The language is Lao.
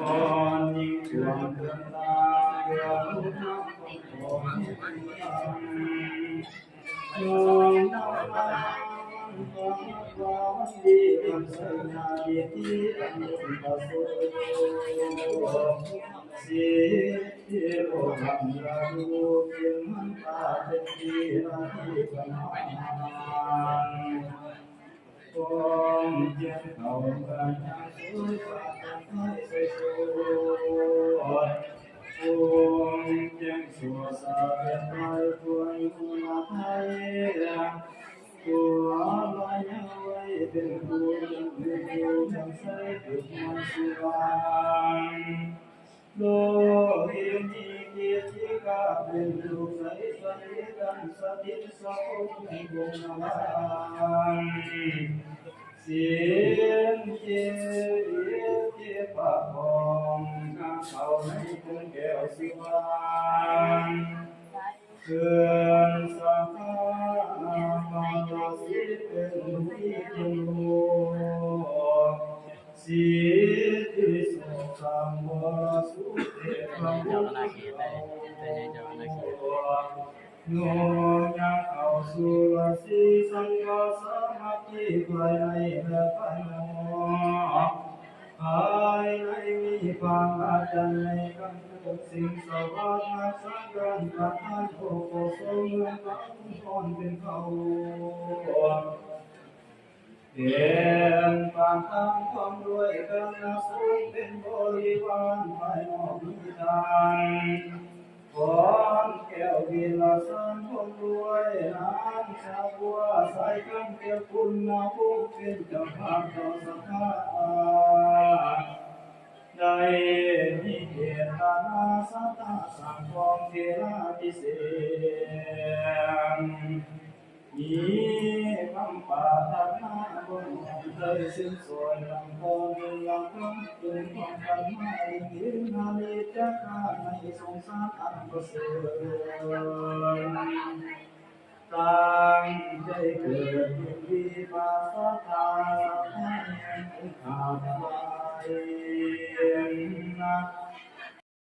ອນຍິ່ງກວມເດີນທາງເຮືອນນຳຂອງເປັນທຳ ນ້ອມນຳມາຄວາມດີອັນໄຊຍາດີທີ່ອັນເປັນປະໂສດ ສິດທິໂລກຳລາລູກເປັນມັນຕາເປັນທີ່ອະທິປະມານ ຄວາມຈຽງເຂົ້າເມືອງຍາມສວຍປາກກັນໄທໃສ່ໂສດ ຄວາມຈຽງສວຍສາເປັນໄທຄວາມຢູ່ລະໄທ ຕົວລາຍາໄວ້ເປັນຜູ້ຍັງຢູ່ຍັງໃສເກີດມາສວ່າງ ໂລຫິນີກິດທິກາເປັນລູກໃສໃສກັນສະຖິດສະສົງໃນວົງນະວາງ ສິນເຈອິດທິປະຄອງນຳເຂົ້າໃນກົງແກ້ວສວ່າງ ເຄື່ອນສະພາບາລະສິເປັນລູກ ສິດທິໂສກາມວະລະສຸເທພະບຸດເຈົ້າອານາເຂດໄດ້ ແຕ່ໃຫຍ່ເຈົ້າອານາເຂດ ໂຍມຍັງເຂົ້າສູ່ລາສີສັງຄະສາມັກຄີພາຍໃນແລະພາຍນອກ ພາຍໃນມີພາງອາຈານໃນການເກີດສິ່ງສະຫວັດຮັກສາການປະທານໂອໂຄສົມເມືອງຄຳພອນເປັນເຂົາ ເປັນປານທາງພ້ອມດ້ວຍຄະນະສົງເປັນບໍລິວານພາຍນອກມີທ່ານ ຄອນແກ້ວວິລະສານພ້ອມດ້ວຍນາງສາວບົວ ສາຍຄຳແກ້ວຄຸນນະວົງ ເປັນເຈົ້າພາບເຈົ້າສະຖານ ໄດ້ມີເຈດຕະນາສັດທາສ້າງກອງເທລາພິເສກ ມີຄຳປາຖະໜາບຸນໃດເຊິ່ງຊ່ວຍນຳກອງເງິນລະຄຳ ເປັນຂອງກັນມາອີກເຫັນອາລິດຈັກການໃນສົງສານອັນປະເສີດ ຕັ້ງໃຈເກີດບຸນວິພາກສັດທາສັດທາແຫ່ງອົງຄາບຫຼາຍນະ